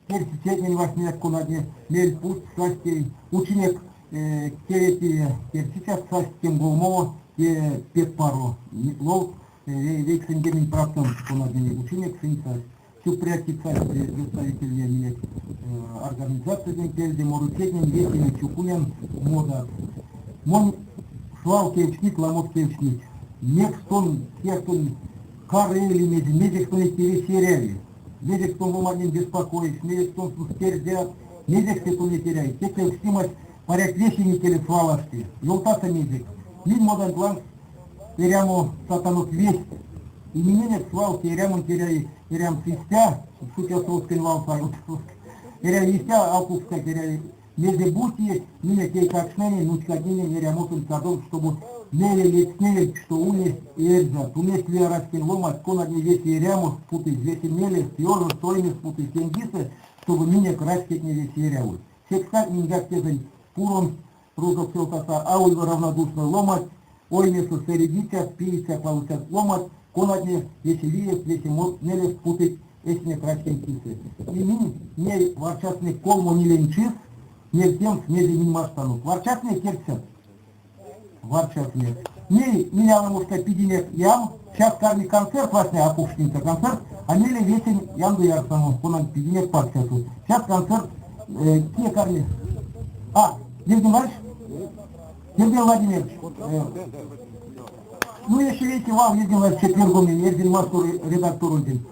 Керсицятнень васняяк конатне мель путсть састь тей, учинек кеветее керсицят састь кемголмово, те пек паро. Ловт, 90 процентов конатнень учинек, сынь састь. Сюкпря састь представительтне минек организациятнень пельде, морыцятнень весеме чукунян модат. Мон свал кевкстнить, ламот кевкстнить. Мекс тон, кияк тон кары или мезе, мезекс тонеть тевесь эряви? Мезекс тон ломанень беспокоишь, мезекс тон сынст тердят, мезекс те тонеть эряви? Те кевкстемась, паряк, весень икеле свал ашти. Ёвтаса мезекс. Минь моданть лангс эрямо сатанок весть. И миненек свал те эрямонть эряви эрямс истя, шутясовскень валсо, эряви истя, алкукскак эряви мезе-бути минек эйкакштненень, нуцькатненень эрямосонть кадовсь, штобу мейле ледстневельть, што ульнесть эрзят, ульнесть лия раськень ломанть, конатне весе эрямост путызь, весе мелест, ёжост, оймест путызь сень кисэ, штобу минек раськетне весе эрявольть. Секскак миньгак тезэнь пуромсть рузокс ёвтаса, аволь равнодушной ломанть, оймесэ сэредицят, пиицят-палыцят ломанть, конатне весе виест, весе мелест путыть эсенек раськенть кисэ. И минь ней варчасынек колмо нилень чис, невтемс, мезе минь маштанок. Варчасынек керьксэнть? Варчасынек. Ней минь аламошка пидинек ям, час карми концерт васня, а концерт, а мейле весень ямдо ярсамо, конанть пидинек паксясо. Час концерт, кие карми? А, Евгений Иванович? Евгений Владимирович, ну, еще видите, вам, Евгений Владимирович, четвергом, Евгений Мастор редакторонтень.